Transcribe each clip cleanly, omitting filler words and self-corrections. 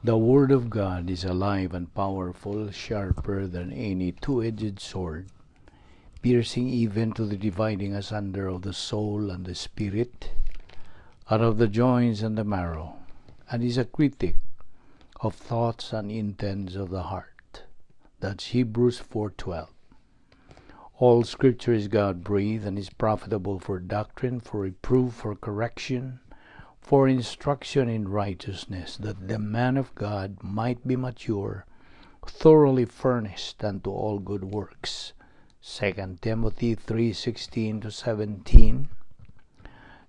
The Word of God is alive and powerful, sharper than any two-edged sword, piercing even to the dividing asunder of the soul and the spirit, and of the joints and the marrow, and is a critic of thoughts and intents of the heart. That's Hebrews 4:12. All Scripture is God-breathed and is profitable for doctrine, for reproof, for correction, for instruction in righteousness, that the man of God might be mature, thoroughly furnished unto all good works. 2 Timothy 3:16-17.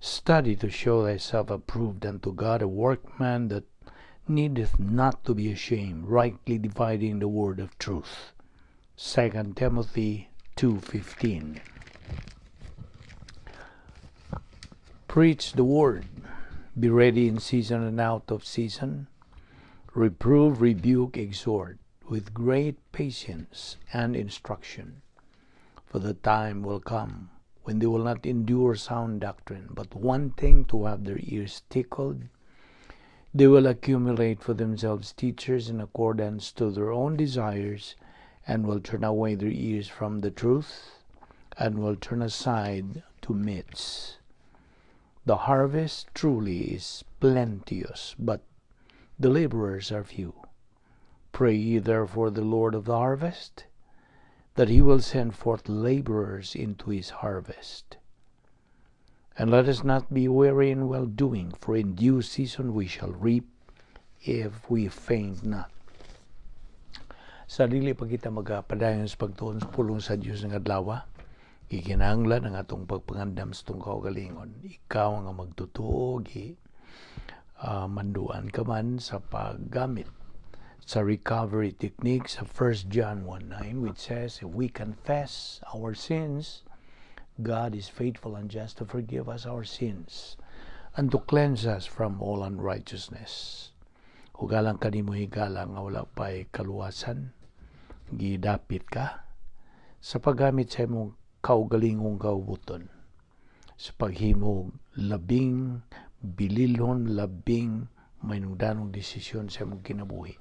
Study to show thyself approved unto God, a workman that needeth not to be ashamed, rightly dividing the word of truth. 2 Timothy 2:15. Preach the word. Be ready in season and out of season. Reprove, rebuke, exhort with great patience and instruction. For the time will come when they will not endure sound doctrine, but wanting to have their ears tickled, they will accumulate for themselves teachers in accordance to their own desires, and will turn away their ears from the truth, and will turn aside to myths. The harvest truly is plenteous, but the laborers are few. Pray ye therefore the Lord of the harvest, that he will send forth laborers into his harvest. And let us not be weary in well-doing, for in due season we shall reap if we faint not. Sa dili pa kita magapadayon sa pagtuon sa pulong sa Dios ng adlaw, gikinahanglan ang atong pagpangandam sa atong kaugalingon. Ikaw nga magtutuo, manduan ka man sa paggamit sa recovery technique sa 1 John 1:9, which says, if we confess our sins, God is faithful and just to forgive us our sins and to cleanse us from all unrighteousness. Hugalang kanimo higala nga wala pa'y kaluwasan, gidapit ka sa paggamit sa imong kaugalingong kaubuton, sa paghimog labing bililhon, labing mainungdanong desisyon sa imong kinabuhi.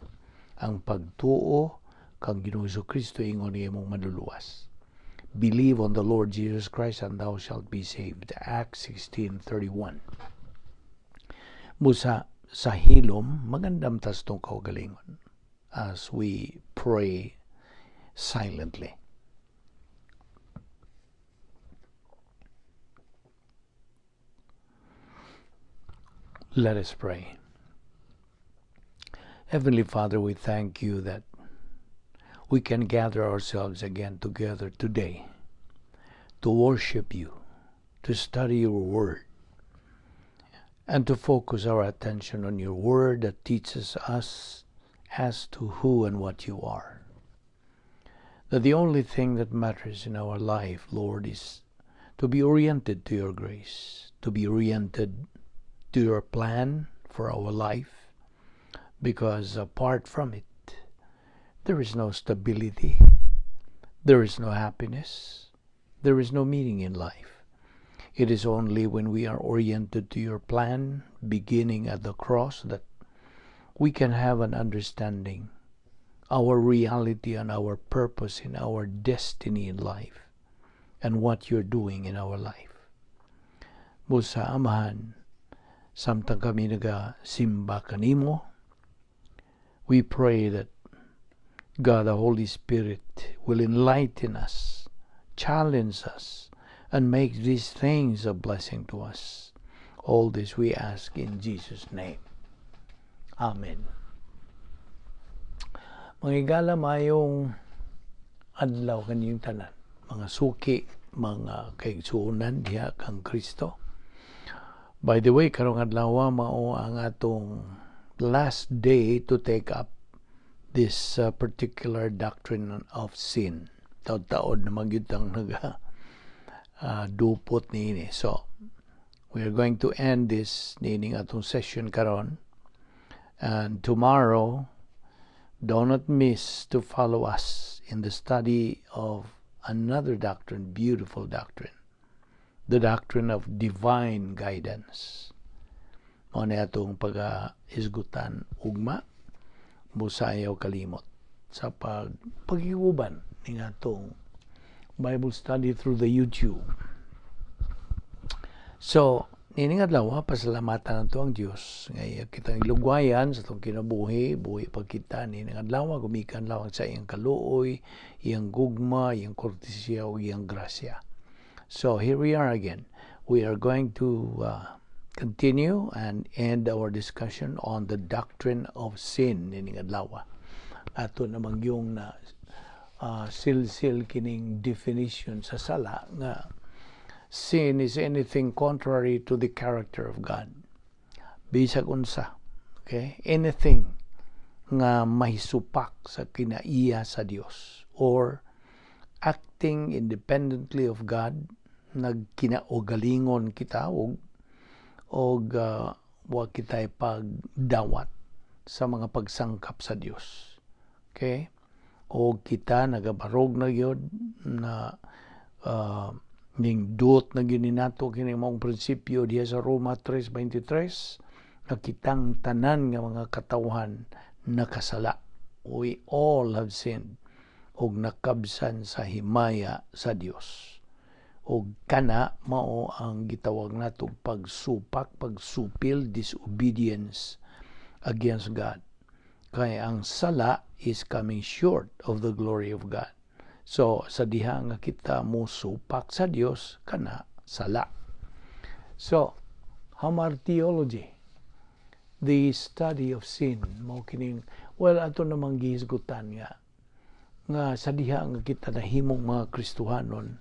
Ang pagtuo kang Ginoong Kristo ingon nga imong manluluwas. Believe on the Lord Jesus Christ and thou shalt be saved. Acts 16:31. Busa sa hilom, magandam tas tong kaugalingon as we pray silently. Let us pray. Heavenly Father, we thank you that we can gather ourselves again together today to worship you, to study your word, and to focus our attention on your word that teaches us as to who and what you are. That the only thing that matters in our life, Lord, is to be oriented to your grace, to be oriented to your plan for our life, because apart from it, there is no stability, there is no happiness, there is no meaning in life. It is only when we are oriented to your plan, beginning at the cross, that we can have an understanding, our reality and our purpose in our destiny in life, and what you're doing in our life. Busa Amahan, samtang kami nagasimba kanimo, we pray that God, the Holy Spirit, will enlighten us, challenge us, and make these things a blessing to us. All this we ask in Jesus' name. Amen. Mga higala, mayong adlaw kanyong tanan, mga suki, mga kaigsuonan diha kang Kristo. By the way, karong adlaw mao ang atong last day to take up this particular doctrine of sin. Taod-taod na magyud tang naga dupot niini. So, we are going to end this niining atong session karon. And tomorrow, do not miss to follow us in the study of another doctrine, beautiful doctrine, the doctrine of divine guidance. Mao ni atong pag-isgutan ugma. Busa ayaw kalimot sa paghiuban ning atong Bible study through the YouTube. So, nining adlaw, pasalamatan nato ang Dios nga iya kitang lugwayan sa atong kinabuhi, buhi pa kita nining adlaw gumikan lamang sa iyang kaluoy, iyang gugma, iyang kortesiya ug iyang grasya. So, here we are again. We are going to continue and end our discussion on the doctrine of sin nining adlaw. Ato namang yung na silsil kining definition sa sala nga sin is anything contrary to the character of God. Bisag unsa, okay? Anything nga mahisupak sa kinaiya sa Dios or acting independently of God, nagkinaugalingon kita og wa kita'y pagdawat sa mga pagsangkap sa Dios. Okay? O kita nagabarog na gyud na ning duot na gyud nato kini maong prinsipyo diha sa Roma 3:23 nga kitang tanan nga mga katawhan nakasala. We all have sinned og nakabsan sa himaya sa Dios. Og kana mao ang gitawag nato pagsupak, pagsupil, disobedience against God. Kay ang sala is coming short of the glory of God. So sa diha nga kita mo supak sa Dios, kana sala. So, hamartiology, the study of sin, mao kining, well, ato namang gihisgutan nga sa diha nga kita nahimong mga Kristohanon,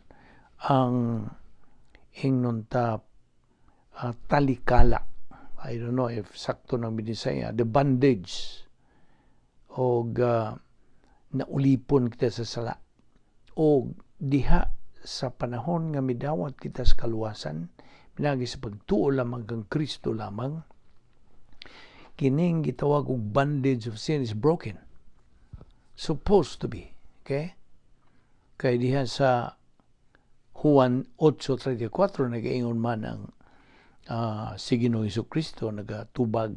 ang ingnon ta talikala, I don't know if sakto ng Binisaya, the bondage og naulipon kita sa sala og diha sa panahon nga midawat kita sa kaluwasan pinagi sa pagtuo lamang kang Kristo lamang, kining gitawag og bondage of sin is broken, supposed to be, okay? Kay diha sa Juan 8:34 nagaingon man ang si Ginoong Kristo nagatubag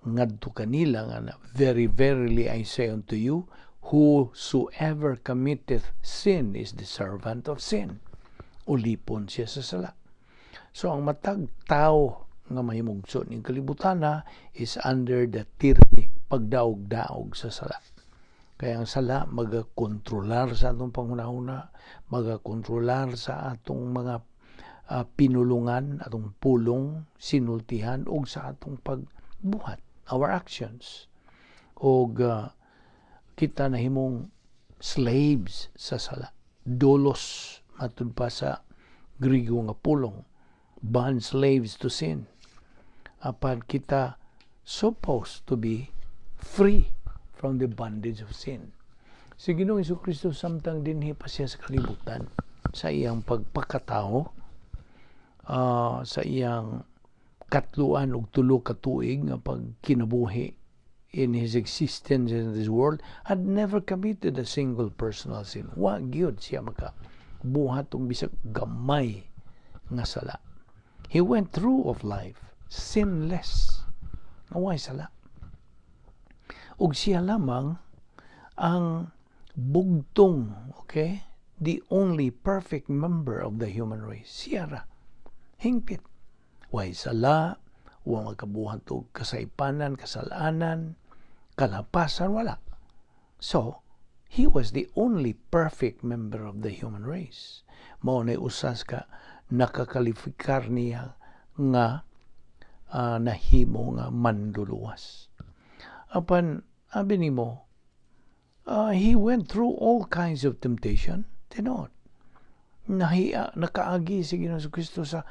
ngadto kanila nga, "Very verily I say unto you, whosoever committeth sin is the servant of sin." Ulipon siya sa sala. So ang matag tao nga mahimugso ning kalibutan is under the tyranny, pagdaog-daog sa sala. Kaya ang sala magakontrolar sa atong panghunahuna, magakontrolar sa atong mga pinulungan, atong pulong, sinultihan ug sa atong pagbuhat, our actions. Og kita nahimong slaves sa sala. Doulos matud pa sa Grigo nga pulong, bond slaves to sin. Apan kita supposed to be free from the bondage of sin. Si Ginoong Kristo, samtang dinhi pa siya sa kalibutan, sa iyang pagpakatao, sa iyang 33 ka tuig nga pagkinabuhi, in his existence in this world, had never committed a single personal sin. Wa gyud siya maka buhat og bisag gamay nga sala. He went through of life sinless. Nga way sala. Ug siya lamang ang bugtong, okay? The only perfect member of the human race. Siya ra. Hingpit. Way sala, wa makabuhat og kasaypanan, kasalanan, kalapasan, wala. So, he was the only perfect member of the human race. Mao na usas ka nakakalifikar niya nga nahimo nga manduluwas. Apan abi nimo, he went through all kinds of temptation. Tinuod. Nahiya, nakaagi si Ginoong Kristo sa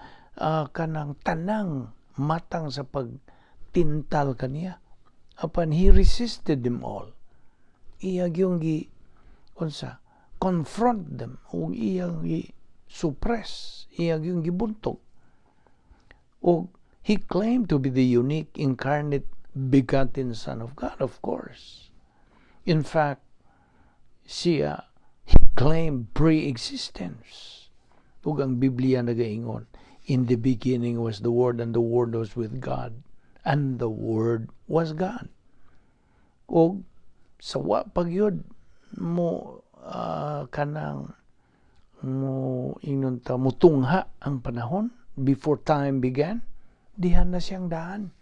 kanang tanang matang sa pagtintal kaniya. Apan he resisted them all. Iya gyung gi unsa, confront them ug iyang gi suppress, iya gyung gibuntog. Og he claimed to be the unique incarnate begotten Son of God, of course. In fact, siya, he claimed pre-existence. Ug ang Biblia nagaingon, "In the beginning was the Word, and the Word was with God, and the Word was God." Og Sa wa pa gyud mo kanang mo ingnon ta mutungha ang panahon, before time began, diha na siyang daan.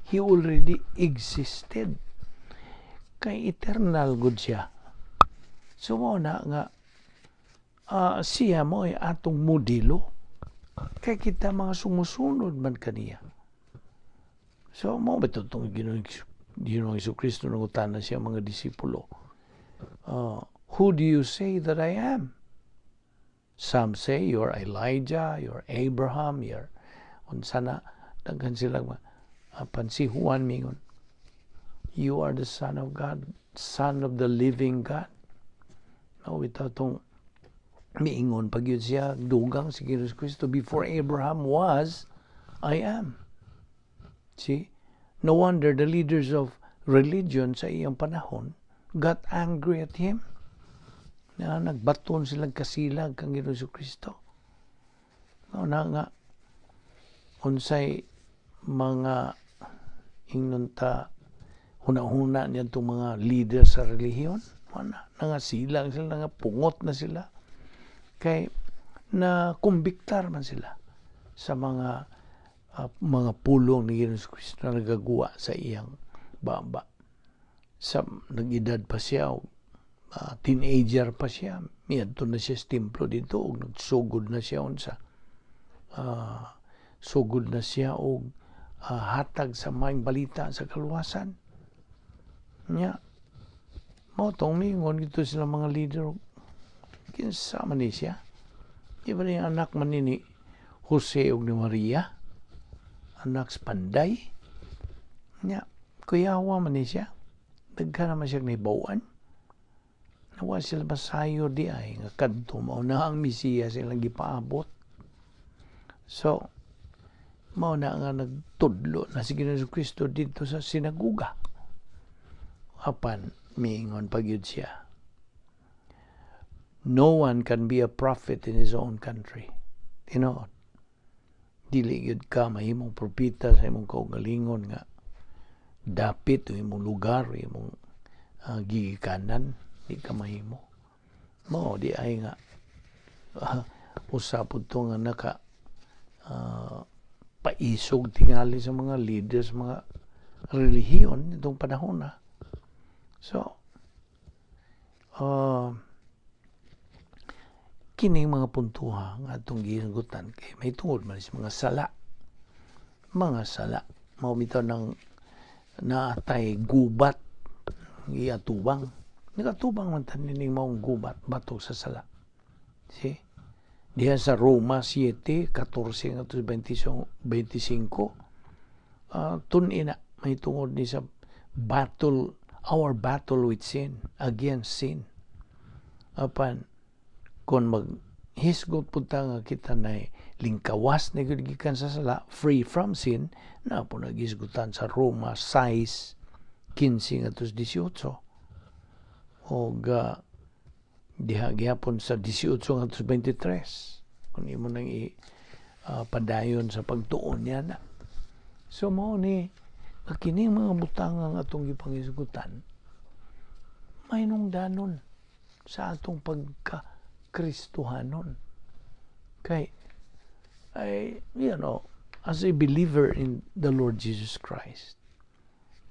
He already existed kay eternal gud siya. So mao na nga siya mo ay atong modelo kay kita mga sumusunod man kaniya. So mao ba itong Ginoong Kristo, nangutana siya mga disipulo, "Who do you say that I am? Some say you're Elijah, you're Abraham, you're unsa na." Daghan sila, apan si Juan mingon, "You are the Son of God, Son of the living God." No, bitaw tong miingon pag yun siya, dugang si Jesus Kristo, "Before Abraham was, I am." See? No wonder the leaders of religion sa iyang panahon got angry at him. Na nagbaton silang kasilag kang Ginoong Kristo. No, na nga unsay mga ingnon ta huna-huna niya itong mga leader sa relihiyon. Wala, nangasilang sila, nga pungot na sila. Kay na kumbiktar man sila sa mga pulong ni Ginoong Kristo na nagagawa sa iyang baba. Sa nag-edad pa siya, teenager pa siya, miadto na siya sa templo dito ug nagsugod na siya unsa sugod na siya og hatag sa maayong balita sa kaluwasan. Nya, mao tong miingon dito sila mga leader, "Kinsa man ni siya? Di ba ni anak man ni Jose ug ni Maria? Anak sa panday? Nya, kuyawa man ni siya. Daghan naman siya nahibaw-an." Nawa sila masayo di ay nga kadto mao na ang Mesiyas ilang gipaabot. So, mao na nga nagtudlo na si Ginoong Kristo dito sa sinaguga. Apan miingon pa gyud siya, "No one can be a prophet in his own country." Tinuod. Dili gyud ka mahimong propeta sa imong kaugalingon nga dapit o imong lugar, imong gigikanan, di ka mahimo. Mao di ay nga usa pud to nga naka paisog tingali sa mga leaders, mga relihiyon itong panahon na. So, kining mga puntuha nga atong gihisgutan kay may tungod man sa mga sala. Mga sala. Mao bitaw nang naatay gubat giatubang. Nagatubang man ta nining maong gubat batok sa sala. See? Diha sa Roma 7, 14 ngadto 25, tun-i na may tungod ni sa battle, our battle with sin, against sin. Apan kung maghisgot pud ta nga kita na lingkawas na gyud gikan sa sala, free from sin, na po naghisgutan sa Roma 6, 15 ngadto 18. Og diha gihapon sa 18 ngadto 23 kung imo nang i padayon sa pagtuon niya na. So mao ni nga kining mga butang ang atong gipanghisgutan mahinungdanon sa atong pagka Kristohanon. Kay ay as a believer in the Lord Jesus Christ,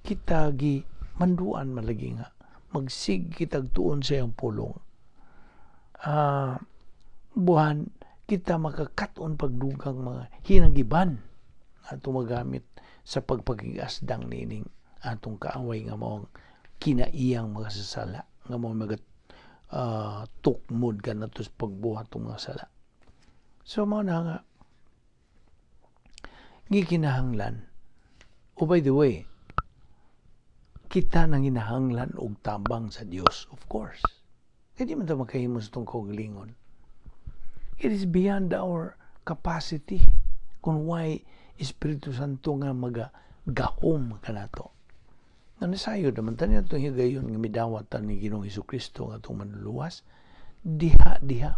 kita gi manduan malagi nga magsige kitag tuon sa iyang pulong. Buhan kita makakaton pagdugang mga hinagiban atong magamit sa pagpakigasdang nining atong kaaway nga mao ang kinaiyang mga sasala nga mao magat tukmod kanato sa pagbuhat ng mga sala. So mao na nga gikinahanglan. Oh, by the way, kita nang hinahanglan og tabang sa Dios, of course. Hindi man ta makahimo sa atong kaugalingon. It is beyond our capacity kung why Espiritu Santo nga maga gahom kanato. Nga nasayo naman ta niya itong higayon nga midawat ta ni Ginoong Kristo nga atong manluluwas, diha diha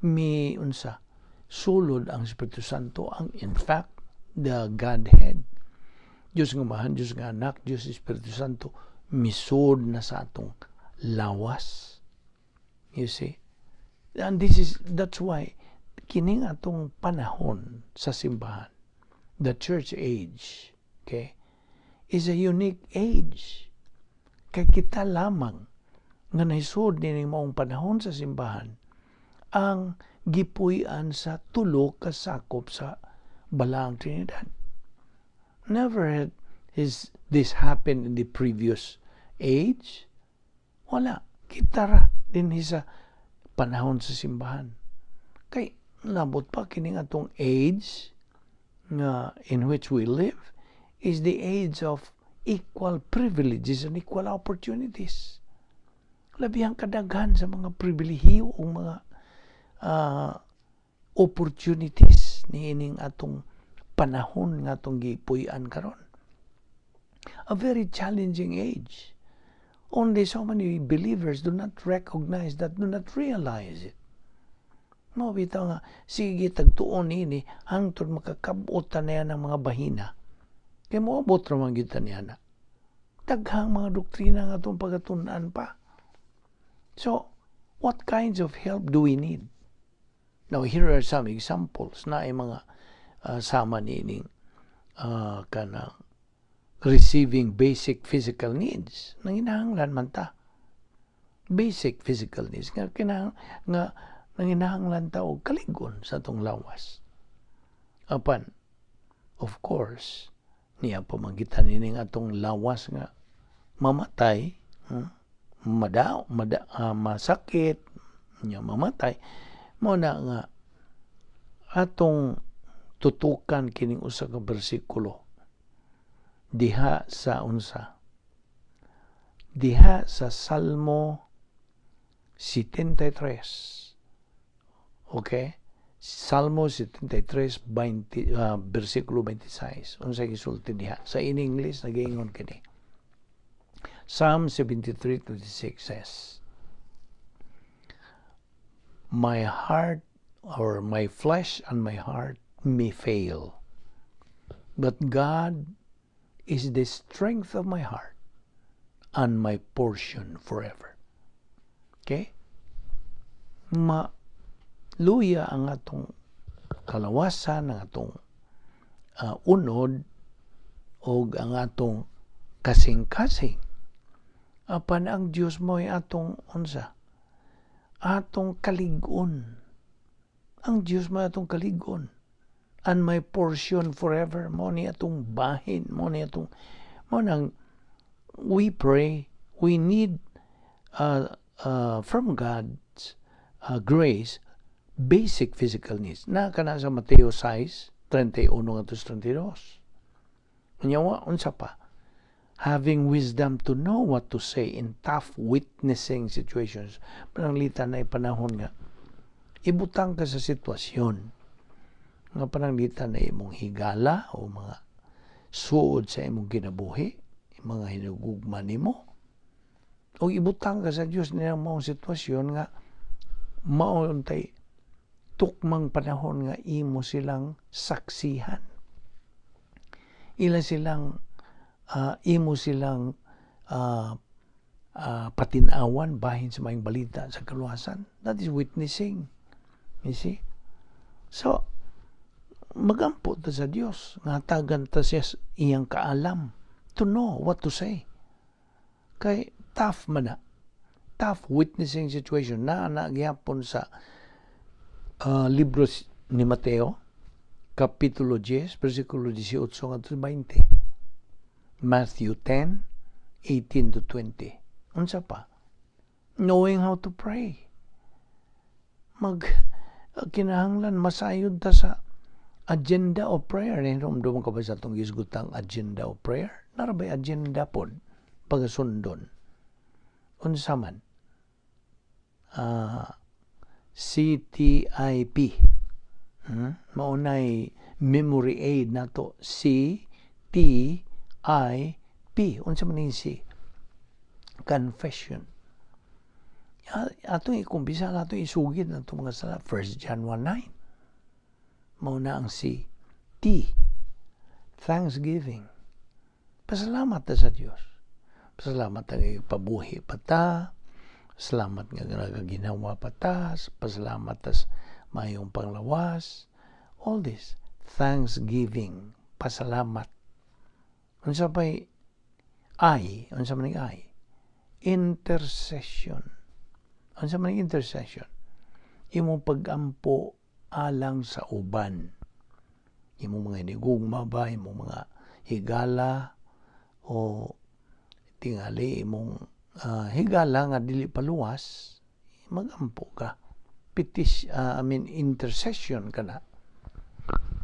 mi unsa sulod ang Espiritu Santo, ang, in fact, the Godhead. Diyos nga Amahan, Diyos nga Anak, Diyos Espiritu Santo. Misud na sa atong lawas. You see? And this is that's why kining atong panahon sa simbahan, the church age, okay, is a unique age. Kay kita lamang nga nahisod nining maong panahon sa simbahan ang gipuy-an sa tulo ka sakop sa Balaang Trinidad. Never had is this happened in the previous age. Wala. Kita ra dinhi sa panahon sa simbahan. Kay labot pa kining atong age nga in which we live is the age of equal privileges and equal opportunities. Labihang kadaghan sa mga pribilehiyo o mga opportunities niining atong panahon nga atong gipuy-an karon. A very challenging age. Only so many believers do not recognize that, do not realize it. Mao bitaw nga sige tagtuon ini hangtod makakabot ta niya ng mga bahina. Kay moabot ra man gyud ta niya na. Daghang mga doktrina nga atong pagatun-an pa. So, what kinds of help do we need? Now, here are some examples na ay mga sama niining kanang receiving basic physical needs. Nanginahanglan man ta. Basic physical needs nga kinahang nga nanginahanglan ta og kalig-on sa atong lawas. Apan, of course, niya pamagitan ining atong lawas nga mamatay, mada, mada, masakit, nya mamatay, mao na nga atong tutukan kining usa ka bersikulo diha sa unsa, diha sa Salmo 73. Okay, Salmo 73 20, bersikulo 26. Unsa gisulti diha sa in English? Nagaingon kini. Psalm 73:26 says, "My heart or my flesh and my heart may fail, but God is the strength of my heart and my portion forever." Okay? Maluya ang atong kalawasan, ang atong unod, o ang atong kasing-kasing. Apan ang Dios mo'y atong unsa? Atong kalig-on. Ang Dios mo'y atong kalig-on. And my portion forever. Mao ni atong bahin. Mao ni atong mao nang we pray, we need from God's grace basic physical needs. Na kana sa Mateo 6, 31 ngadto 32. Unya unsa pa? Having wisdom to know what to say in tough witnessing situations. Pananglitan na panahon nga ibutang ka sa sitwasyon nga pananglitan na imong higala o mga suod sa imong kinabuhi, mga hinugugma nimo. O ibutang ka sa Dios niya maong sitwasyon nga mao untay tukmang panahon nga imo silang saksihan. Ila silang imo silang patinawan bahin sa maayong balita sa kaluwasan. That is witnessing. You see? So, magampo ta sa Dios nga hatagan ta siya iyang kaalam to know what to say. Kay tough man na. Tough witnessing situation na na gyapon sa libro ni Mateo kapitulo 10 bersikulo 18 ngadto 20. Matthew 10 18 to 20. Unsa pa? Knowing how to pray. Mag kinahanglan masayod ta sa agenda of prayer. Hinumdum ka ba sa atong gisgutang agenda of prayer? Naa ra bay agenda pod pagasundon? Unsa man? CTIP. Maunay memory aid nato, C T I P. Unsa man ning C? Confession. Atong ikumpisa, atong isugid atong mga sala. 1 John 1:9. Mao na ang C. T. Thanksgiving. Pasalamat ta sa Dios. Pasalamat nga pabuhi pa ta. Salamat nga nagaginawa pa ta. Pasalamat tas mayong panglawas. All this. Thanksgiving. Pasalamat. Unsa pa'y I? Unsa man I? Intercession. Unsa man intercession? Imong pagampo alang sa uban. Imong mga inigugma ba, imong mga higala, o tingali imong higala nga dili paluwas, magampo ka. Petis, I mean, intercession ka na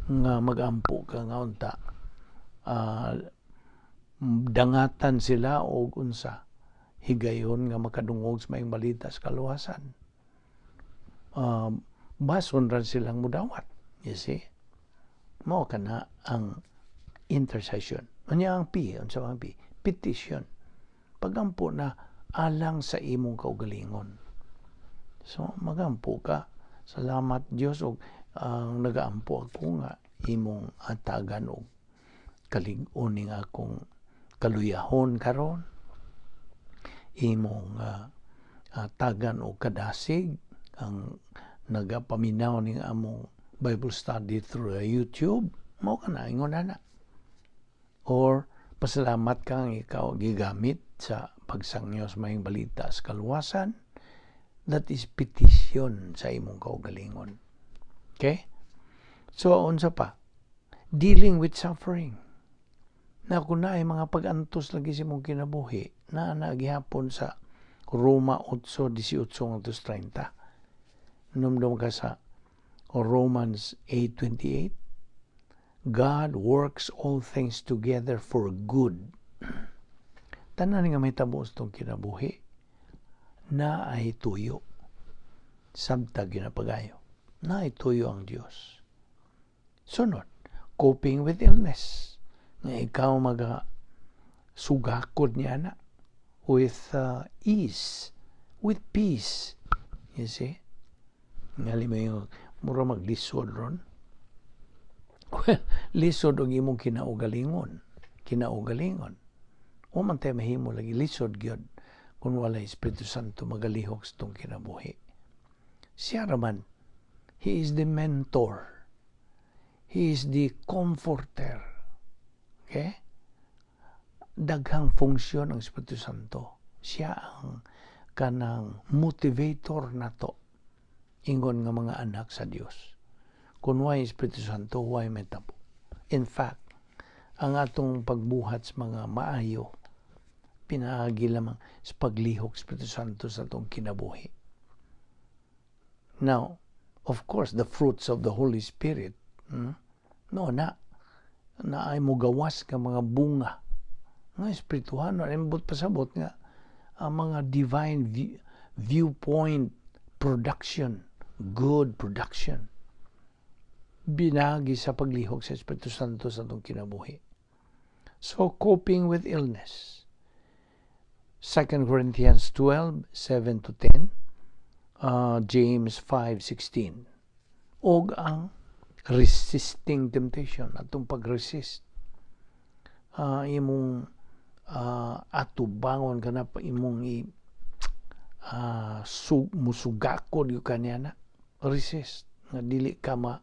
nga magampo ka nga unta dangatan sila og unsa higayon nga makadungog sa maayong balita sa kaluwasan. Bason ra silang mudawat. You see? Mao kana ang intercession. Unya ang P, unsa ang P? Petition. Pagampo na alang sa imong kaugalingon. So magampo ka. Salamat, Dios, og ang nagaampo ako nga imong atagan og kalig-on ning akong kaluyahon karon, imong tagan og kadasig ang nagapaminaw ning among Bible study through YouTube. Mao kana ingon ana, or pasalamat kang ikaw gigamit sa pagsangyo sa maayong balita sa kaluwasan. That is petition sa imong kaugalingon. Okay, so unsa pa? Dealing with suffering na kung naay mga pag-antos lagi sa imong kinabuhi na gihapon sa Roma 8:18 ngadto 30. Numdum ka sa Romans 8:28, God works all things together for good. Tanan nga mahitabo sa atong kinabuhi naay tuyo. Sabtag ginapagayo. Naay tuyo ang Dios. Sunod, coping with illness. Nga ikaw maga sugakod niya na with ease, with peace. You see? Ngali mo yung mura maglisod ron. Well, lisod og imong kinaugalingon. Kinaugalingon. O man tayo mahimo lagi, lisod gyud kung wala Espiritu Santo magalihok sa atong kinabuhi. Siya raman, He is the mentor. He is the comforter. Okay? Daghang funksyon ang Espiritu Santo. Siya ang kanang motivator nato ingon nga mga anak sa Dios. Kung way Espiritu Santo, way mahitabo. In fact, ang atong pagbuhat sa mga maayo, pinaagi lamang sa paglihok Espiritu Santo sa atong kinabuhi. Now, of course, the fruits of the Holy Spirit, no, na, na ay mugawas ka mga bunga nga espirituhano, ay but pasabot nga ang mga divine viewpoint production, good production, binagi sa paglihok sa Espiritu Santo sa atong kinabuhi. So, coping with illness. 2 Corinthians 12, 7 to 10, James 5:16. Og ang resisting temptation, atong pag-resist. Imong atubangon ka na pa imong i musugakod yung kanya na resist nga dili ka ma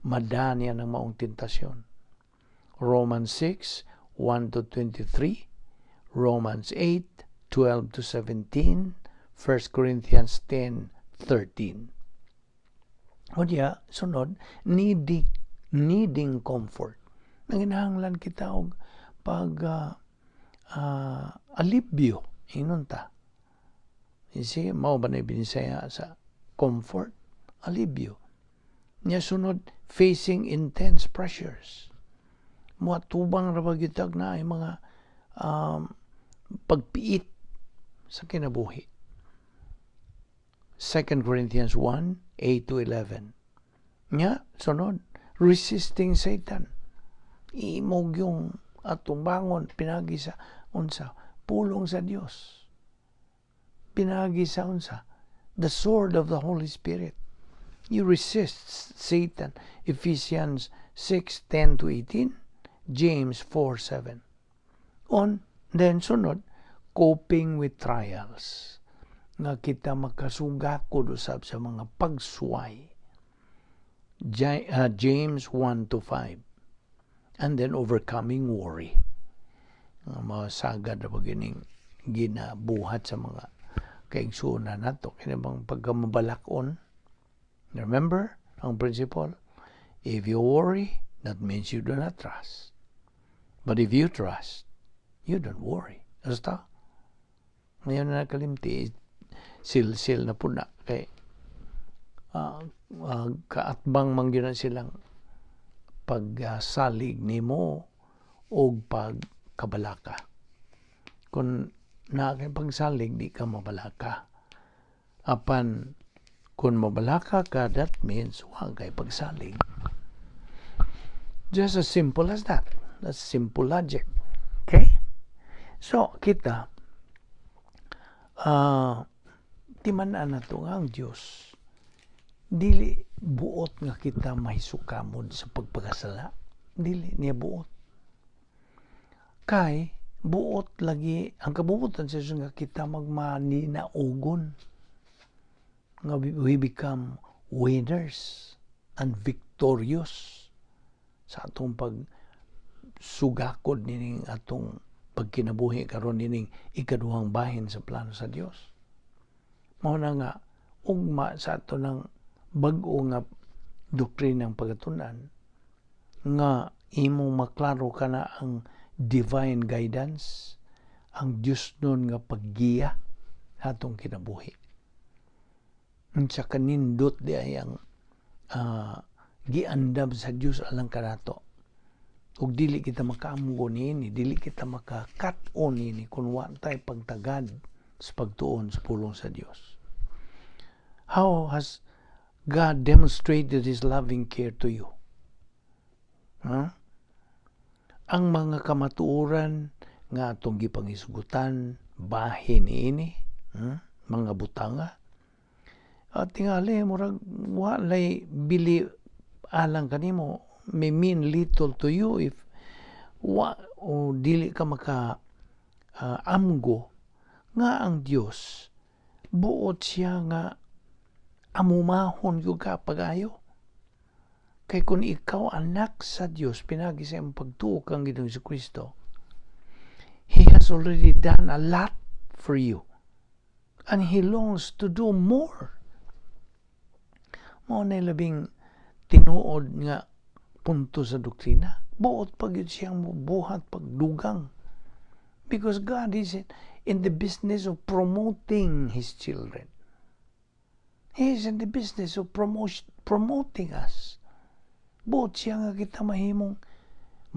madaniya ng maong tentasyon. Romans 6, 1 to 23, Romans 8, 12 to 17, 1 Corinthians 10, 13. Unya, sunod, needing comfort. Nanginahanglan kita og pag alibyo, ingon ta. You see, mao ba na binisaya sa comfort? Alibyo. Nya sunod, facing intense pressures. Muatubang ra ba gitag na ay mga pagpiit sa kinabuhi. 2 Corinthians 1, 8 to 11. Nya, sunod, resisting Satan. Imog yung atubangon, pinagi sa unsa, pulong sa Dios. Pinagi sa unsa, the sword of the Holy Spirit. You resist Satan. Ephesians 6, 10 to 18, James 4, 7. On, then sunod, Coping with trials, nga kita makasugakod usab sa mga pagsuway. James 1 to 5. And then overcoming worry. Nga masagad na pag ginabuhat sa mga kaigsuonan nato kini bang pagkamabalakon. Remember ang principle: if you worry, that means you do not trust, but if you trust, you don't worry. Basta ngayon na nakalimti sil-sil na po na kay kaatbang man gyud na silang pagsalig nimo og pagkabalaka. Kung naa kay pagsalig, di ka mabalaka. Apan kung mabalaka ka, that means wa kay pagsalig. Just as simple as that. That's simple logic. Okay? So, kita, timan-an nato nga ang Diyos, dili buot nga kita mahisukamod sa pagpakasala. Dili niya buot. Kay buot lagi ang kabubutan sa Diyos nga kita magmaninaugon, nga we become winners and victorious sa atong pag sugakod nining atong pagkinabuhi karon, nining ikaduhang bahin sa plano sa Dios. Mao na nga ugma sa ato ng bag-o nga doktrina ng pagkatun-an nga imong maklaro kana ang divine guidance, ang Dios nun nga paggiya atong kinabuhi. Unsa kanindot di ay ang giandam sa Dios alang kanato. Ug dili kita makaamgo niini, dili kita makakat-on niini kung wa tay pagtagad sa pagtuon sa pulong sa Dios. How has God demonstrated His loving care to you? Huh? Ang mga kamatuoran nga atong gipangisgutan bahin niini, Mga butanga. At tingali murag walay bili alang kanimo, may mean little to you if wa o dili ka maka amgo nga ang Dios buot siya nga amumahon gyud ka pag-ayo. Kay kung ikaw anak sa Dios pinagi sa imong pagtuo kang Ginoong Kristo, He has already done a lot for you and He longs to do more. Mao na labing tinuod nga punto sa doktrina. Buot pa gyud siyang buhat pagdugang. Because God is in the business of promoting His children. He is in the business of promoting us. Buot siya nga kita mahimong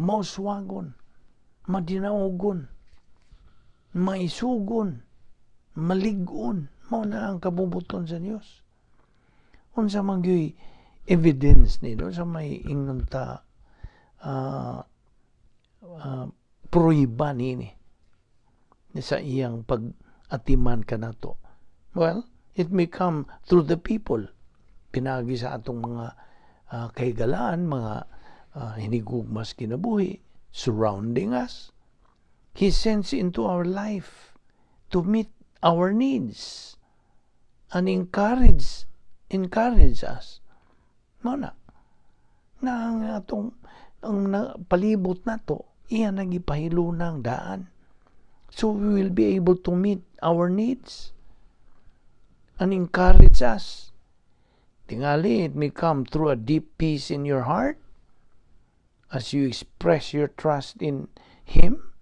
mauswagon, madinaugon, maisugon, malig-on. Mao na ang kabubuton sa Dios. Unsa man gyuy evidence ni, unsa may ingnon ta pruiba nini sa iyang pag-atiman kanato? Well, it may come through the people. Pinagi sa atong mga kahigalaan, mga hinigugmas kinabuhi, surrounding us. He sends into our life to meet our needs and encourage us. Mao na. Na ang atong ang na, palibot nato, iya nagipahilunang daan. So we will be able to meet our needs and encourage us. Tingali, it may come through a deep peace in your heart as you express your trust in Him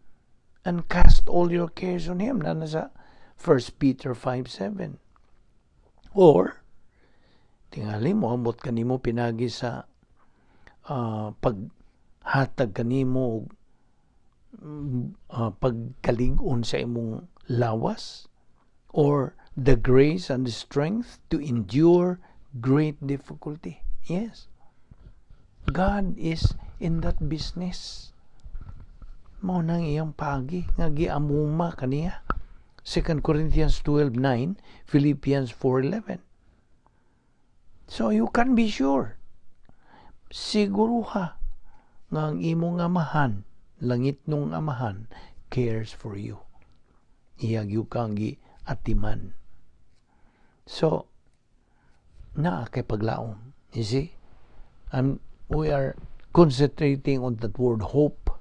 and cast all your cares on Him. Na nasa 1 Peter 5:7. Or, tingali mo, ambot kanimo pinagi sa paghatag kanimo pagkalig-on sa imong lawas or the grace and the strength to endure great difficulty. Yes. God is in that business. Mao nang iyang pagi nga giamuma kaniya. 2 Corinthians 12:9, Philippians 4:11. So you can be sure. Siguruha nga ang imong amahan, langit nung amahan, cares for you. Iya gyud kang giatiman. So, naa kay paglaom. You see? And we are concentrating on that word "hope."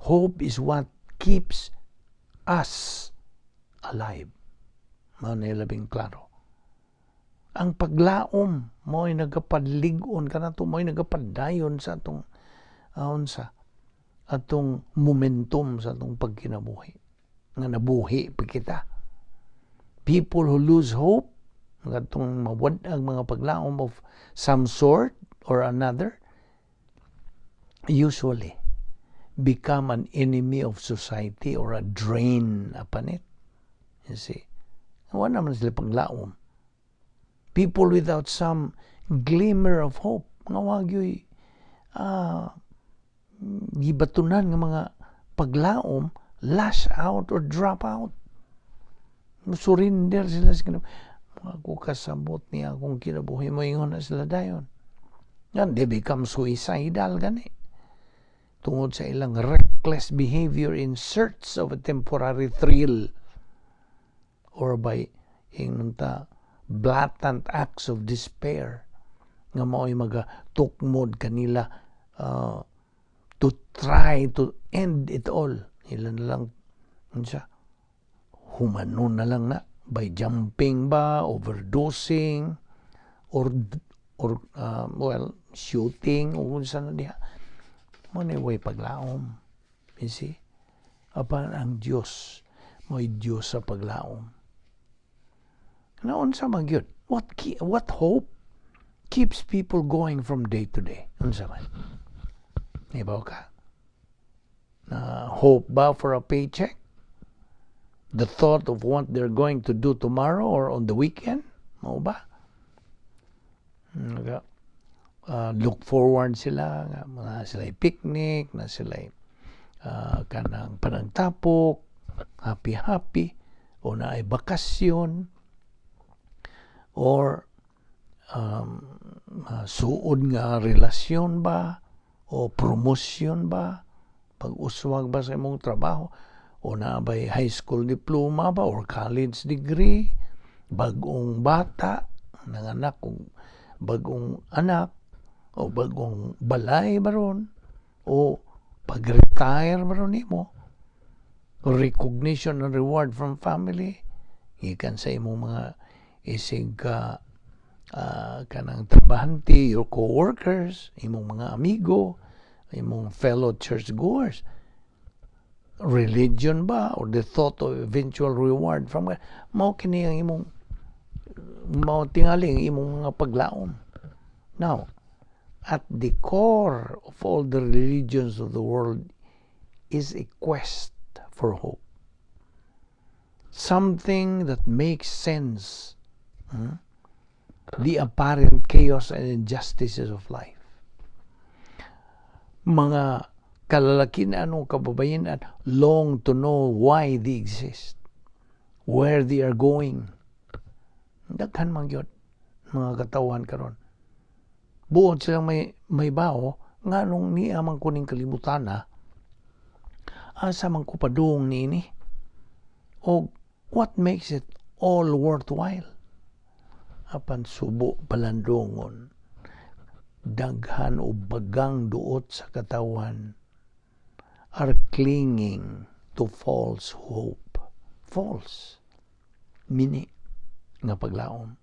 Hope is what keeps us alive. Mao na labing klaro. Ang paglaom mao'y nagapalig-on kanato, mao'y nagapadayon sa atong unsa atong momentum sa atong pagkinabuhi nga nabuhi pa kita. People who lose hope, katong mawad-ang mga paglaom of some sort or another, usually become an enemy of society or a drain upon it. You see? Wala naman sila paglaom. People without some glimmer of hope, nga wa gyuy gibatunan nga mga paglaom, lash out or drop out. Surrender sila sa kinabuhi. Ako kasabot niya akong kinabuhi, mo ingon na sila dayon. Yan, they become suicidal gani. Tungod sa ilang reckless behavior in search of a temporary thrill or by ingnon ta blatant acts of despair nga mao'y magatukmod kanila to try to end it all. Ila na lang unsa, humanon na lang na by jumping ba, overdosing or well, shooting o kung saan na diha. Mao na way paglaom. You see? Apan ang Dios mo'y Dios sa paglaom. Naunsa man gyud? What hope keeps people going from day to day? Unsa man? Ibaw ka? Na hope ba for a paycheck? The thought of what they're going to do tomorrow or on the weekend? Mao ba? Naga, look forward sila nga mga sila picnic na sila, kanang panagtapok, happy happy, o na ay bakasyon or suod nga relasyon ba o promosyon ba, pag-uswag ba sa imong trabaho, o naa bay high school diploma ba or college degree, bag-ong bata, nanganak og bag-ong anak o bag-ong balay ba ron, o pag-retire ba ron nimo, recognition and reward from family gikan sa imong mga isig ka kanang trabahante, your co-workers, imong mga amigo, imong fellow churchgoers, religion ba, or the thought of eventual reward from God. Mao kini ang imong, mao tingali ang imong mga paglaom. Now, at the core of all the religions of the world is a quest for hope, something that makes sense the apparent chaos and injustices of life. Mga kalalakihan o kababayenan long to know why they exist, where they are going. Daghan man gyud mga katawhan karon. Buot silang may bawo nganong niya man kuning kalibutan, asa man ko padung niini, o what makes it all worthwhile. Apan subo palandongon, daghan o bagang duot sa katawan are clinging to false hope. False. Mini nga paglaom.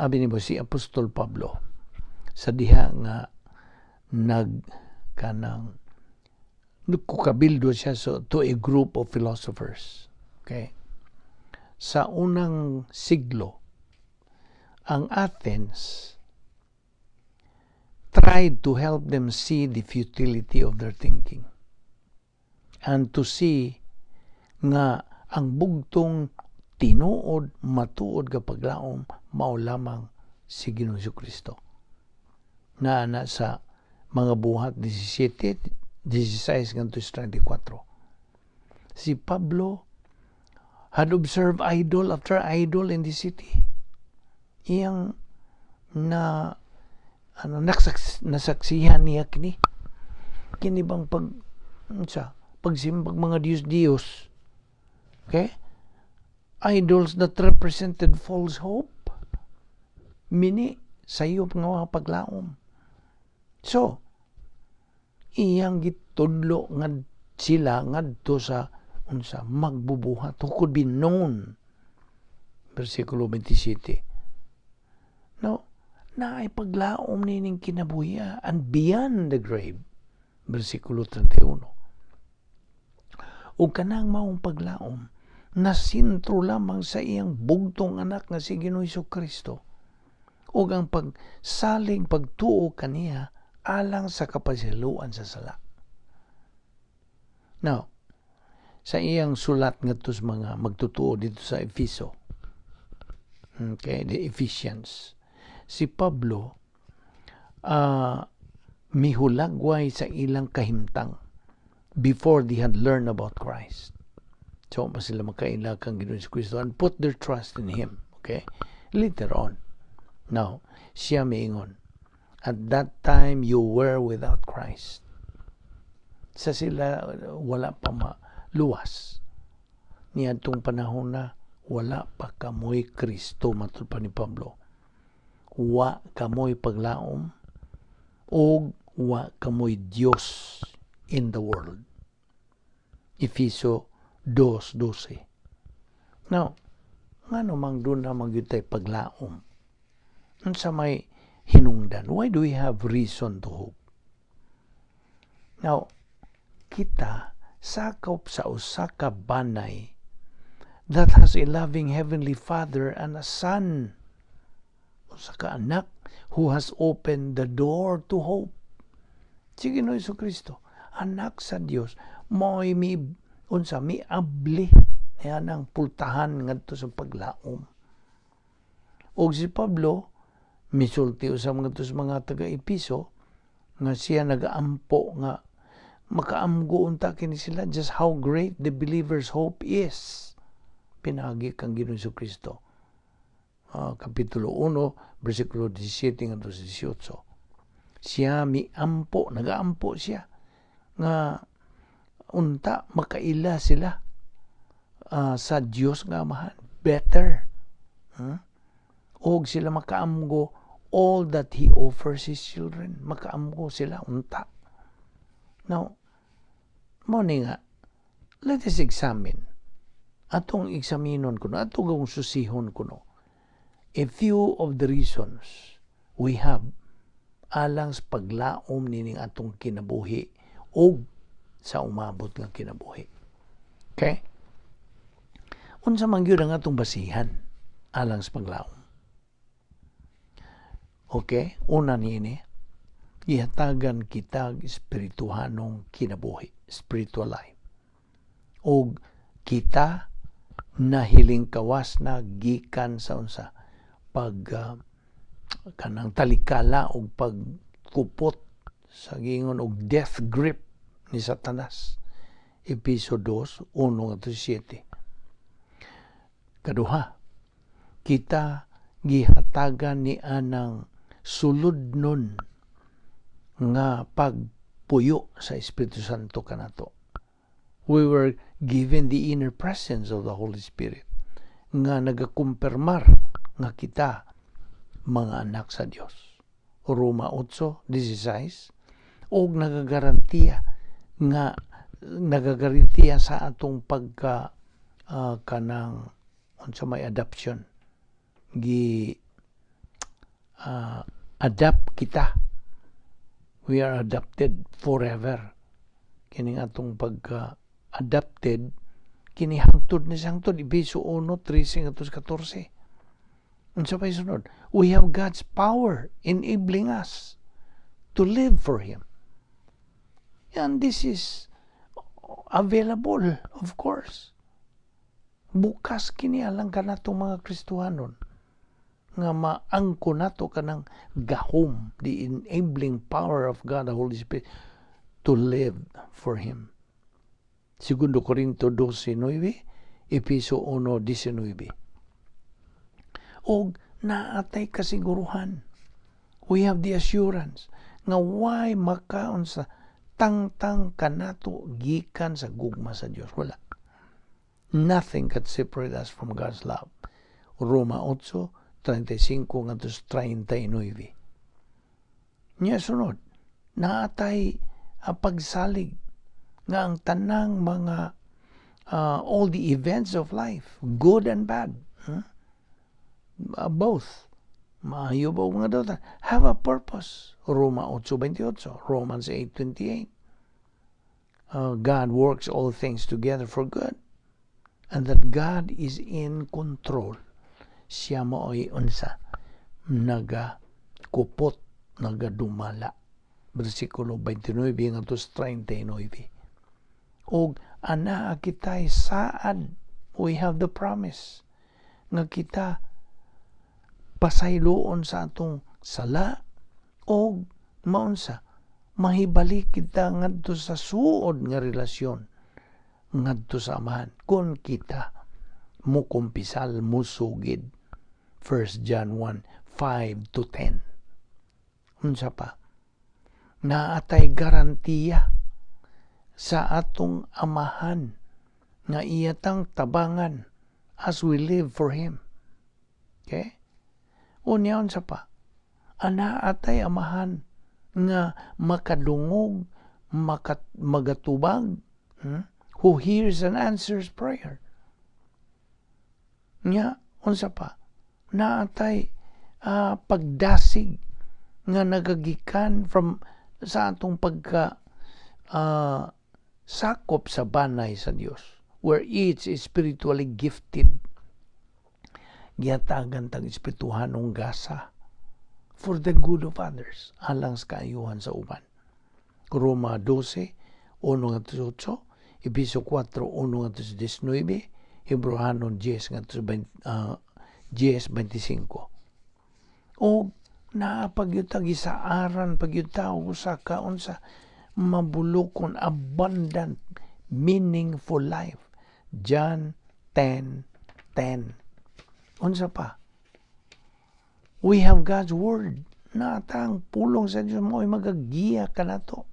Abi nimo si Apostol Pablo sa diha nga nag kanang nagkukabildo siya so, to a group of philosophers. Okay? Sa unang siglo, ang Athens tried to help them see the futility of their thinking and to see nga ang bugtong tinuod, matuod nga paglaom mao lamang si Ginoong Kristo. Naa na sa Mga Buhat 17, 16 ngadto 34. Si Pablo had observed idol after idol in the city. Iyang na ano, nasaksihan niya kini bang pag unsa Pagsimbag mga Diyos-Diyos. Okay? Idols that represented false hope. Mini sayop nga mga paglaom. So, iyang gitudlo nga sila ngadto sa unsa magbubuhat, who could be known, versikulo 27. No, naay paglaom nining kinabuhi and beyond the grave, versikulo 31. Ug kanang maong paglaom nasintro lamang sa iyang bugtong anak nga si Ginoong Kristo ug ang pagsalig, pagtuo kaniya alang sa kapasayloan sa sala. Now, sa iyang sulat ngadto sa mga magtutuo dito sa Efeso, okay, the Ephesians, si Pablo mihulagway sa ilang kahimtang before they had learned about Christ. So, pa sila makaila kang Ginoong Kristo and put their trust in Him. Okay? Later on. Now, siya miingon, "At that time you were without Christ." Sa sila wala pa maluwas. Niadtong panahon na wala pa kamoy Kristo, matud pa ni Pablo. Wa kamoy paglaom og wa kamoy Dios in the world. Efeso 2:12. Now, ngano mang duna man gyud tay paglaom? Unsa may hinungdan? Why do we have reason to hope? Now, kita sakop sa usa ka banay that has a loving heavenly Father and a Son, usa ka anak who has opened the door to hope. Si Ginoo Kristo, anak sa Dios, mo'y mi unsa mi abli niya ng pultahan ngadto sa paglaom. Og si Pablo misulti usab ngadto sa mga taga-Episo nga siya nagaampo nga makaamgo unta kini sila just how great the believer's hope is pinaagi kang Ginoong Kristo. Kapitulo 1, versikulo 17 ngadto sa 18. Siya miampo, nagaampo siya nga unta makaila sila sa Dios nga Amahan better. Og sila makaamgo all that He offers His children. Makaamgo sila unta. Now, mo ni nga, let us examine. Atong eksaminon kuno, atong susihon kuno, a few of the reasons we have alang sa paglaom nining atong kinabuhi og sa umabot nga kinabuhi. Okay? Unsa man gyud ang atong basihan alang sa paglaom? Okay? Una niini, gihatagan kita espirituhanong kinabuhi, spiritual life. Og kita nahiling kawas na gikan sa unsa pag kanang talikala og pagkupot sa giingon og death grip ni Satanas. Episo 2, 1 ngadto 7. Kaduha, kita gihatagan ni anang suludnon nga pagpuyo sa Espiritu Santo kanato. We were given the inner presence of the Holy Spirit nga nagakumpirmar nga kita mga anak sa Dios. Roma 8:16, og nagagarantiya nga nagagarantiya sa atong pagka kanang unsa may adoption, gi adapt kita, we are adopted forever. Kining atong pagka adopted kini hangtod ni sa hangtod, Epeso 1:13 ngadto 14. Unsa pa sunod? We have God's power enabling us to live for Him, and this is available, of course. Bukas kini alang kanatong mga Kristohanon nga maangko nato kanang gahom, the enabling power of God the Holy Spirit to live for Him. Segundo Corinto 12:9, Episo 1:19. Og naatay kasiguruhan. We have the assurance nga why makaon sa Makatangtang kanato gikan sa gugma sa Dios? Wala. Nothing can separate us from God's love. Roma 8:35 ngadto 39. Nya sunod, naatay pagsalig nga ang tanang mga all the events of life, good and bad, Both, maayo ba o mga dautan, have a purpose. Roma 8:28, Romans 8:28. God works all things together for good and that God is in control. Siya mao'y unsa naga kupot, nagadumala. Versikulo 29 ngadto 39. Og anaa kitay saad, we have the promise nga kita pasayloon sa atong sala og maunsa mahibalik kita ngadto sa suod nga relasyon ngadto sa Amahan kung kita mukumpisal, musugid. 1 John 1, 5 to 10. Unsa pa? Naatay garantiya sa atong Amahan nga iyatang tabangan as we live for Him. Okay? Unya, unsa pa? Ana atay Amahan nga makadungog, magatubag, Who hears and answers prayer. Nya, unsa pa? Naatay pagdasig nga nagagikan from sa atong pagka sakop sa banay sa Dios, where each is spiritually gifted. Gihatagan tag espirituhanong gasa for the good of others, alang sa kaayuhan sa uban. Roma 12, 1 ngadto 8, Episo 4, 1 ngadto 19, Hebreohanon 10 ngadto 10:25. O naa pa gyud ta gisaaran pa gyud ta og usa ka unsa mabulokon, abundant, meaningful life. John 10:10. Unsa pa? We have God's word. Natang pulong sa Dios mo ay magagiya kanato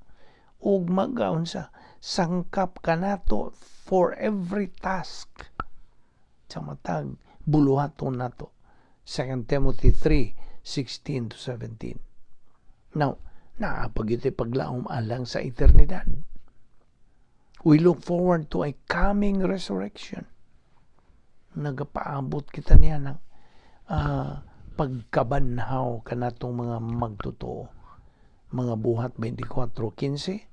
ug magaunsa sangkap kanato for every task sa matag buluhaton nato. 2 Timothy 3:16 to 17. Now, naa pa gyud paglaom alang sa eternidad. We look forward to a coming resurrection. Nagapaabot kita niya ng pagkabanhaw kanatong mga magtotoo. Mga Buhat 24:15,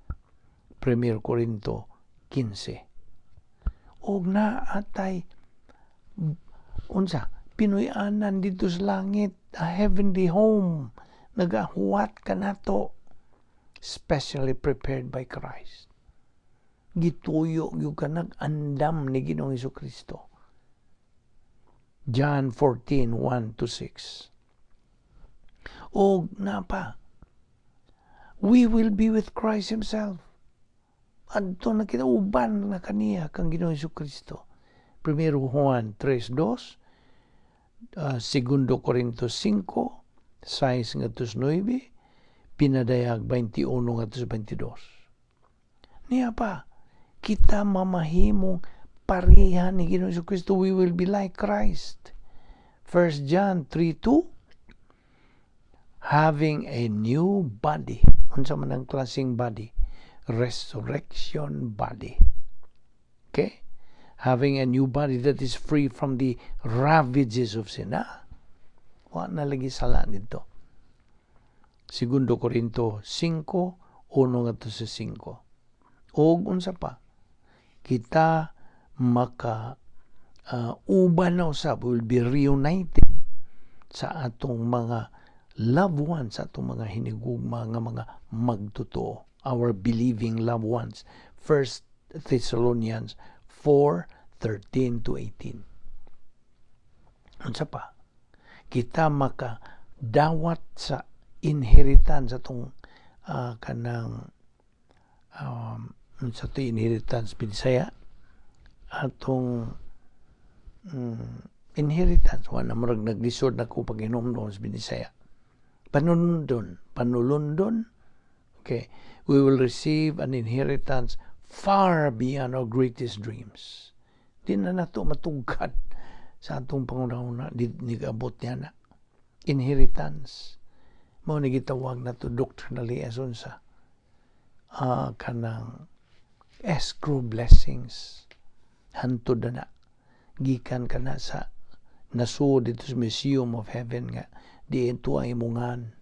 1 Corinto 15. Og naatay unsa Pinoy-anan dito sa langit, a heavenly home, nagahuwat kanato, specially prepared by Christ. Gituyo gyud ka nag-andam ni Ginoong Kristo. John 14, 1 to 6. Og napa, we will be with Christ Himself. Adto na kita, uban na kaniya kang Ginoong Kristo. 1 Juan 3:2, 2 Corinto 5, 6 ngadto 9, Pinadayag 21 ngadto 22. Niya pa, kita mamahimong pareha ni Ginoong Kristo. We will be like Christ. 1 John 3:2, having a new body. Unsa man ang klaseng body? Resurrection body. Okay? Having a new body that is free from the ravages of sin. Ah, wa na lagi sala nito. Segundo Corinto 5, 1 ngadto sa 5. Og unsa pa? Kita maka uban na usab, will be reunited sa atong mga loved ones, sa atong mga hinigugma nga mga magtotoo, our believing loved ones. 1 Thessalonians 4:13 to 18. Unsa pa? Kita maka dawat sa inheritance atong kanang sa to inheritance Binisaya, atong inheritance. Wa na, murag naglisod na ko pag inom sa Binisaya. Panunundon, panulundon. Okay? We will receive an inheritance far beyond our greatest dreams. Di na nato matugkad sa atong panghunahuna, di nigabot niya na. Inheritance. Mao ni gitawag nato doctrinally as unsa? Kanang escrow blessings. Hantod na na. Gikan ka na sa nasuod dito sa Museum of Heaven nga diin tuwa imungan.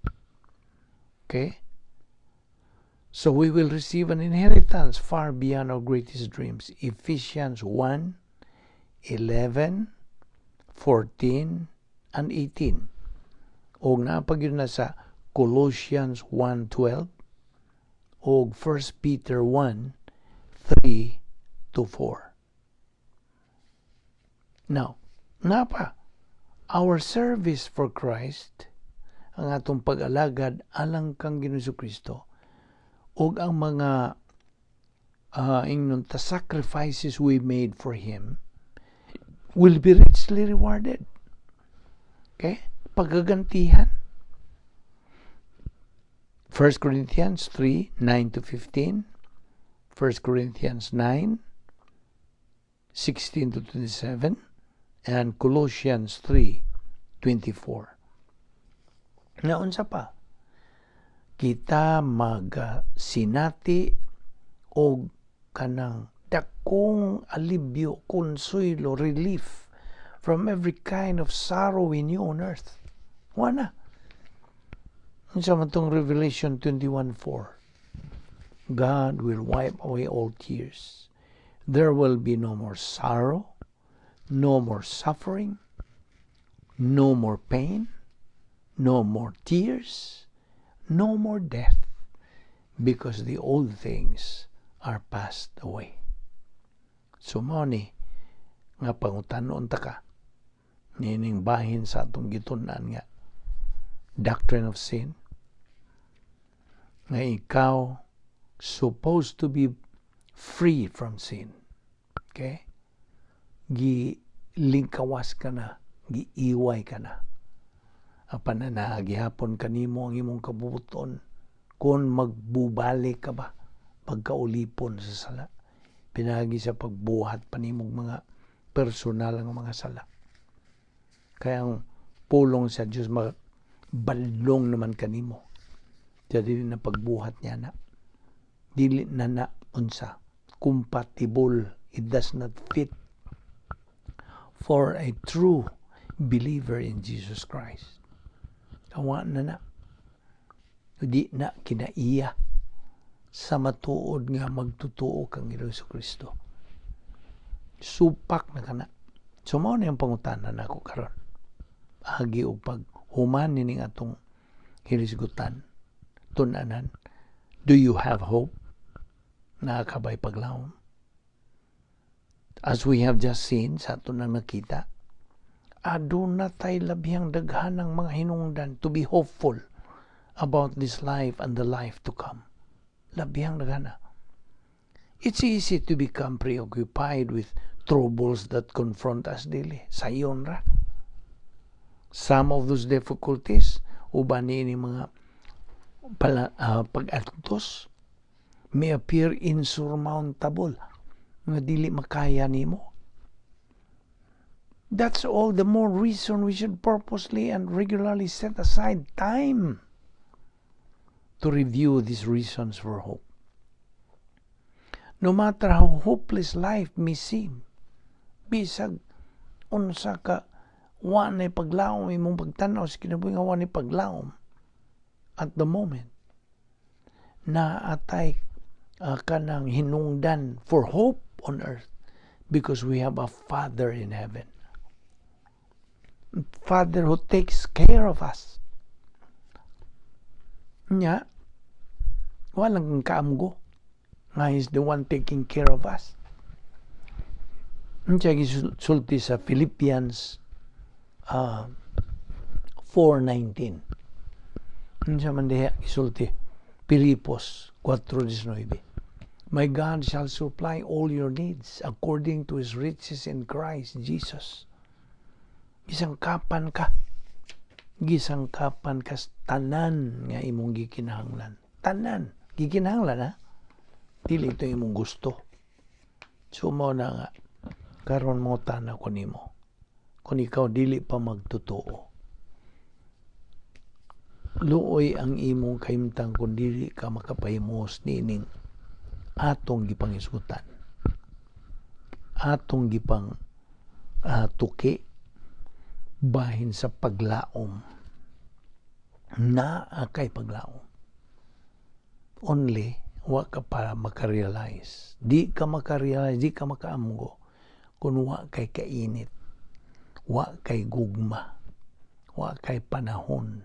Okay? So we will receive an inheritance far beyond our greatest dreams. Ephesians 1, 11, 14, and 18. O naa pa gyud na sa Colossians 1:12 o 1 Peter 1, 3 to 4. Now, naa pa, our service for Christ, ang atong pag-alagad alang kang Ginoong Kristo, ug ang mga ingnon ta sacrifices we made for Him will be richly rewarded. Okay? Pagagantihan. 1 Corinthians 3, 9 to 15, 1 Corinthians 9, 16 to 27, and Colossians 3, 24. Naunsa pa? Kita magsinati og kanang dakong alibyo, konsuelo, relief from every kind of sorrow we knew on earth. Wala. Unsa man tong Revelation 21:4? God will wipe away all tears. There will be no more sorrow, no more suffering, no more pain, no more tears, no more death, because the old things are passed away. So mao ni nga pangutanon ta ka niining bahin sa atong gitun-an nga doctrine of sin, nga ikaw supposed to be free from sin. Okay? Gilingkawas ka na, giiway ka na. Apan na gihapon kanimo ang imong kabubuton kung magbubalik ka ba pagkaulipon sa sala pinagi sa pagbuhat pa nimong mga personal nga mga sala. Kaya ang pulong sa Dios balong naman kanimo. Kaya dili na pagbuhat niya na. Dili na na unsa compatible. It does not fit for a true believer in Jesus Christ. Awa na na. Di na kinaiya sa matuod nga magtutuo kang Hesus Kristo. Supak na kana. So mao na yung pangutana nako karon. Agi og paghuman nining atong hilisgutan, tun-anan. Do you have hope? Naa ka bay paglawom? As we have just seen sa ato nang nakita, aduna tay labihang daghan ng mga hinungdan to be hopeful about this life and the life to come. Labihang daghan. It's easy to become preoccupied with troubles that confront us daily. Sayon ra. Some of those difficulties, uban ni mga pala, pag-antos, may appear insurmountable, nga dili makaya nimo. That's all the more reason we should purposely and regularly set aside time to review these reasons for hope. No matter how hopeless life may seem, bisag unsa ka wa na paglaom imong pagtanaw sa kinabuhi nga wa na paglaom at the moment, naa tay kanang hinungdan for hope on earth because we have a Father in heaven. Father who takes care of us. Nya, walang kaamgo nga He's the one taking care of us. Unya gisulti sa Philippians 4:19? Unsa man diha gisulti? Pilipos 4:19. "My God shall supply all your needs according to His riches in Christ Jesus." Gisangkapan ka. Gisangkapan ka tanan nga imong gikinahanglan. Tanan. Gikinahanglan ha. Dili ito imong gusto. So mao na nga karon mangutana ko nimo. Kung ikaw dili pa magtotoo, luoy ang imong kahimtang kung dili ka makapahimuos niining atong gipangisgutan. Atong gipang tuki bahin sa paglaom. Naa kay paglaom. Only wa ka pa makarealize. Di ka makarealize, di ka makaamgo kung wa kay kainit, wa kay gugma, wa kay panahon,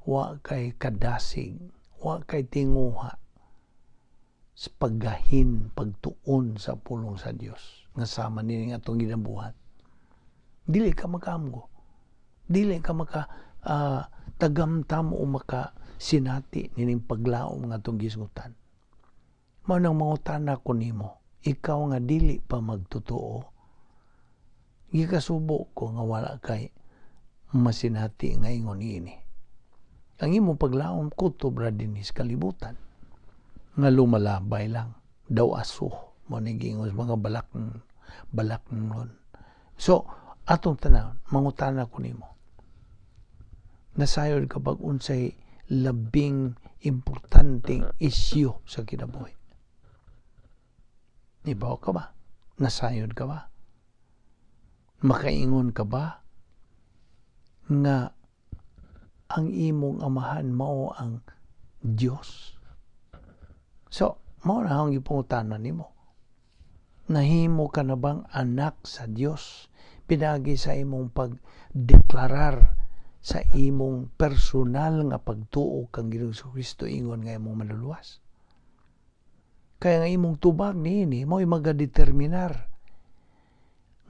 wa kay kadasig, wa kay tinguha sa paggahin, pagtuon sa pulong sa Dios nga sama nini nga atong ginabuhat. Dili ka makaamgo. Dili ka maka tagamtam o maka sinati nining paglaom nga atong gisgutan. Mao nang mangutana ko nimo, ikaw nga dili pa magtotoo, gikasubo ko nga wala kay masinati nga ingon niini. Ang imong paglaom kutob ra dinhi sa kalibutan nga lumalabay lang daw aso mo ni giingon sa mga balak balak nun. So atong tanawon, mangutana ko nimo. Nasayod ka bag unsay labing importanteng isyu sa kinabuhi? Ibaw ka ba? Nasayod ka ba? Makaingon ka ba nga ang imong amahan mao ang Dios? So, mao na ang gipangutana nimo. Nahimo ka na bang anak sa Dios pinaagi sa imong pagdeklarar sa imong personal nga pagtuo kang Ginoong Kristo ingon nga imong manluluwas? Kaya nga imong tubag niini mao'y magadeterminar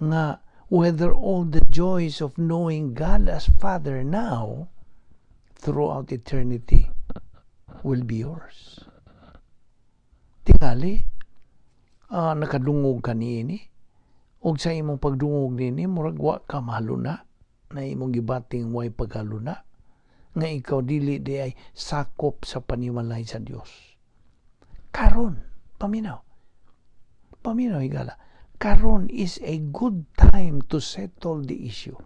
nga whether all the joys of knowing God as Father now throughout eternity will be yours. Tingali, nakadungog ka niini ug sa imong pagdungog niini murag wa ka mahaluna na imong gibating way paghaluna nga ikaw dili di ay sakop sa panimalay sa Dios. Karon, paminaw. Paminaw, higala. Karon is a good time to settle the issue.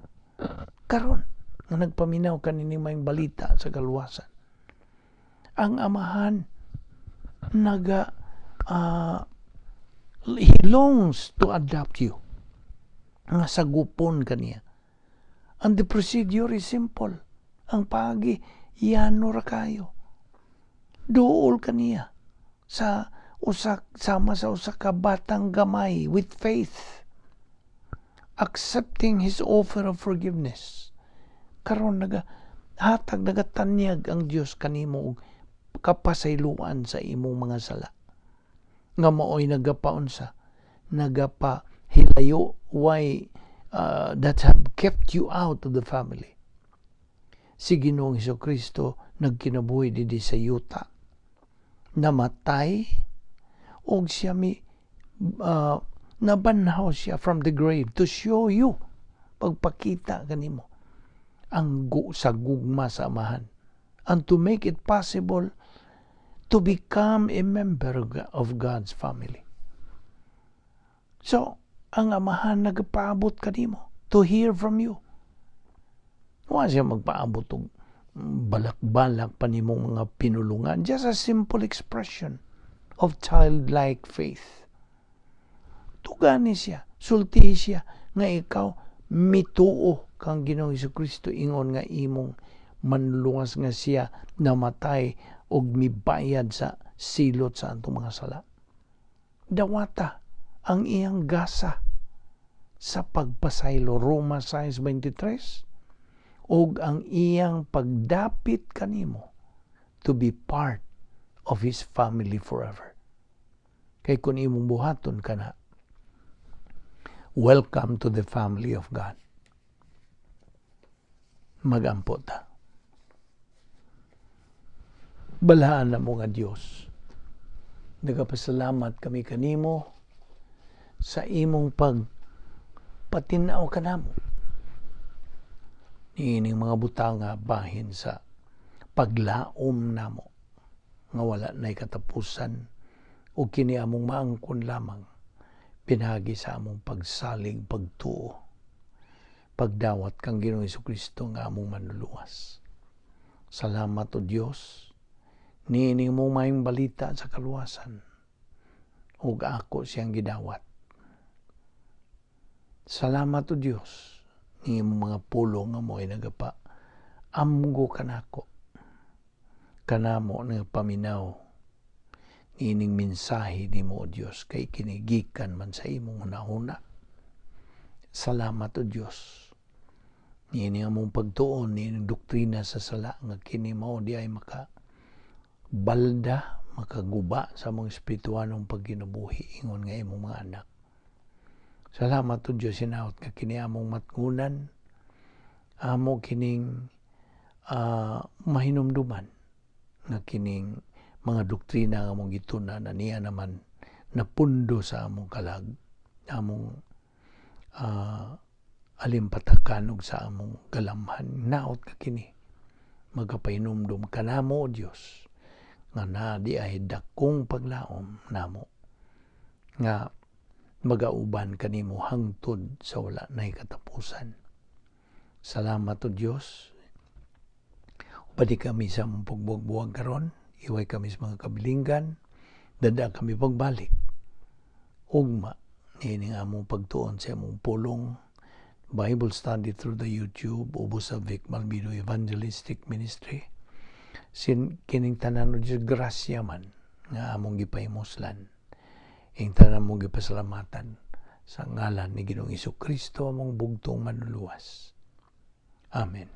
Karon, nga nagpaminaw ka nini may balita sa kaluwasan. Ang amahan naga he longs to adopt you. Nga sagupon kaniya. And the procedure is simple. Ang paagi, yano ra kayo. Duol kaniya sa usa sama sa usa ka batang gamay with faith, accepting his offer of forgiveness. Karon naga hatag, nagatanyag ang Dios kanimo og kapasayloan sa imong mga sala nga maoy nagapaunsa, nagapa hilayo why that have kept you out of the family. Si Ginoong Kristo nagkinabuhi didi sa yuta, namatay og siya mi nabanhaw siya from the grave to show you, pagpakita kanimo ang sa gugma sa Amahan and to make it possible to become a member of God's family. So, ang Amahan nagpaabot kanimo to hear from you. Wa siya magpaabot og balak-balak pa nimong mga pinulungan. Just a simple expression of childlike faith. Tugani siya, sultihi siya nga ikaw mituo kang Ginoong Kristo ingon nga imong manluluwas, nga siya namatay og mibayad sa silot sa atong mga sala. Dawata ang iyang gasa sa pagpasaylo, Roma 6:23, ug ang iyang pagdapit kanimo to be part of his family forever. Kay kung imong buhaton kana, welcome to the family of God. Magampo ta. Balaan na mo nga Dios. Nagapasalamat kami kanimo sa imong pag patinaw kanamo niining mga butanga bahin sa paglaom namo. nga wala nay katapusan, ug kini among maangkon lamang pinaagi sa among pagsalig, pagtuo, pagdawat kang Ginoong Kristo nga among Manluluwas. Salamat, O Dios, niining mong maayong balita sa kaluwasan ug ako siyang gidawat. Salamat, O Dios, ni imong mga pulong nga mo'y nagapa amgo kanako, kanamo nga paminaw niining mensahe nimo, O Dios, kay kini gikan man sa imong hunahuna. Salamat, O Dios, niini among pagtuon niining doktrina sa sala nga kini mao di ay maka balda, makaguba sa among espirituanong pagkinabuhi ingon nga imong mga anak. Salamat, O Dios, hinaot nga kini among matngunan, amo kining mahinumduman nga kining mga doktrina nga among gitun-an na niya naman napundo sa among kalag, among alimpatakan ug sa among galamhan. Naot ka kini magkapahinumdum kanamo, O Dios, nga naa di ay dakong paglaom namo nga magauban kanimo hangtod sa wala nay katapusan. Salamat, O Dios. Ubani kami sa among pagbuwag-buwag karon, iway kami sa mga kabilinggan, dada kami pagbalik. Ugma niining among pagtuon sa among pulong, Bible study through the YouTube ubos sa Vic Malvido Evangelistic Ministry. Sin kining tanan, O Dios, grasya man nga among gipahimuslan. Ing tanan among gipasalamatan sa ngalan ni Ginoong Kristo, among bugtong Manluluwas. Amen.